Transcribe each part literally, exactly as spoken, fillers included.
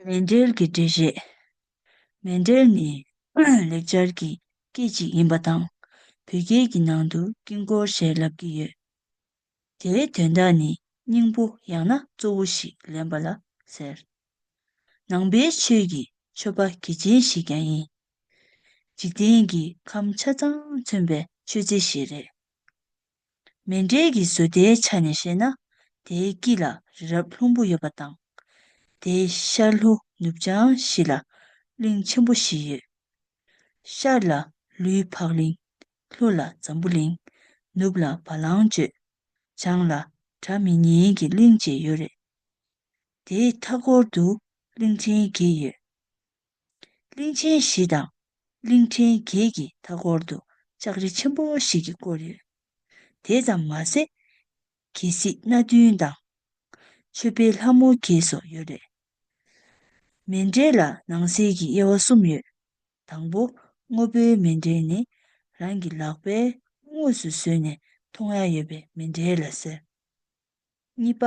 མཎྜལ་གྱི་འགྲེལ་བཤད། མཎྜལ་ནི་ལེགས་སྦྱར་གྱི་སྐད་ཅིག་ཡིན་པ་དང་། བོད་སྐད་ཀྱི་ནང་དུ་དཀྱིལ་འཁོར་ཞེས་ལབ་ཀྱི་ཡོད། དེའི་དོན་དག་ནི་སྙིང་པོ་ཡང་ན་གཙོ་བོ་ཞིག་ལེན་པ་ལ་ཟེར། ནང་པའི་ཆོས་ཀྱི་མཆོད་པ་གལ་ཆེན་ཞིག་ཀྱང་ཡིན། འཇིག་རྟེན་གྱི་ཁམས་ཆ་ཚང་མཚོན་པའི་མཆོད་རྫས་ཤིག་རེད། མཎྜལ་གྱི་བཟོ་ལྟའི་ཆ་ནས་བཤད་ན། དེའི་དཀྱིལ་ལ་རི་རབ་ལྷུན་པོ་ཡོད་པ་དང་། དེའི་ཤར་ལྷོ་ནུབ་བྱང་བཞི་ལ་གླིང་ཆེན་པོ་བཞི་ཡོད། ཤར་ལ་ལུས་འཕགས་གླིང་། ལྷོ་ལ་འཛམ་བུ་གླིང་། ནུབ་ལ་བ་ལང་སྤྱོད། བྱང་ལ་དགྲ་མི་ཉན་གྱི་གླིང་བཅས་ཡོད་རེད། དེའི་མཐའ་སྐོར་དུ་གླིང་ཕྲན་བརྒྱད་ཡོད། གླིང་ཆེན་བཞི་དང་གླིང་ཕྲན་བརྒྱད་ཀྱི་མཐའ་སྐོར་དུ་ལྕགས་རི་ཆེན་པོ་ཞིག་གིས་བསྐོར་ཡོད། དེ་ཙམ་མ་ཟད། རྒྱལ་སྲིད་སྣ་བདུན་དང་། མཆོད་པའི་ལྷ་མོ་བརྒྱད་སོགས་ཡོད་རེད། མཎྜལ་ལ་ནང་གསེས་ཀྱི་དབྱེ་བ་གསུམ་ཡོད། དང་པོ། དངོས་པོའི་མཎྜལ་ནི། རང་གི་ལག་པས་དངོས་སུ་བཟོས་ནས་མཐོང་ཡ་ཡོད་པའི་མཎྜལ་ལ་ཟེར། གཉིས་པ།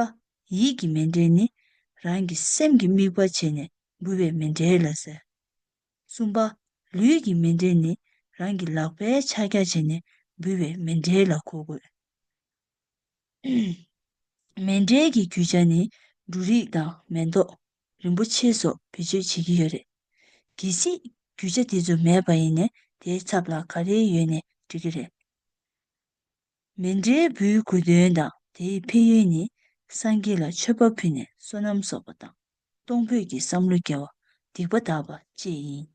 ཡིད་ཀྱི་མཎྜལ་ནི། རང་གི་སེམས་ཀྱི་དམིགས་པ་བྱས་ནས་འབུལ་བའི་མཎྜལ་ལ་ཟེར། གསུམ་པ། ལུས་ཀྱི་མཎྜལ་ནི། རང་གི་ལག་པས་ཕྱག་རྒྱ་བྱས་ནས་འབུལ་བའི་མཎྜལ་ལ་གོ་དགོས། མཎྜལ་གྱི་རྒྱུ་ཆ་ནི། འབྲུ་རིགས་དང་མེ་ཏོག། རིན་པོ་ཆེ་སོགས་བེད་སྤྱོད་བྱེད་ཀྱི་ཡོད་རེད། གལ་སྲིད་རྒྱུ་ཆ་དེ་ཚོ་མེད་པ་ཡིན་ན། དེའི་ཚབ་ལ་ག་རེ་ཡོད་ནའི་འགྲིག་གི་རེད། མཎྜལ་འབུལ་དགོས་དོན་དང་དེའི་ཕན་ཡོན་ནི། སངས་རྒྱས་ལ་མཆོད་པ་ཕུལ་ནས་བསོད་ནམས་གསོག་པ་དང་། གཏོང་ཕོད་ཀྱི་བསམ་བློ་སྐྱེ་བ། སྡིག་པ་དག་པ་བཅས་ཡིན།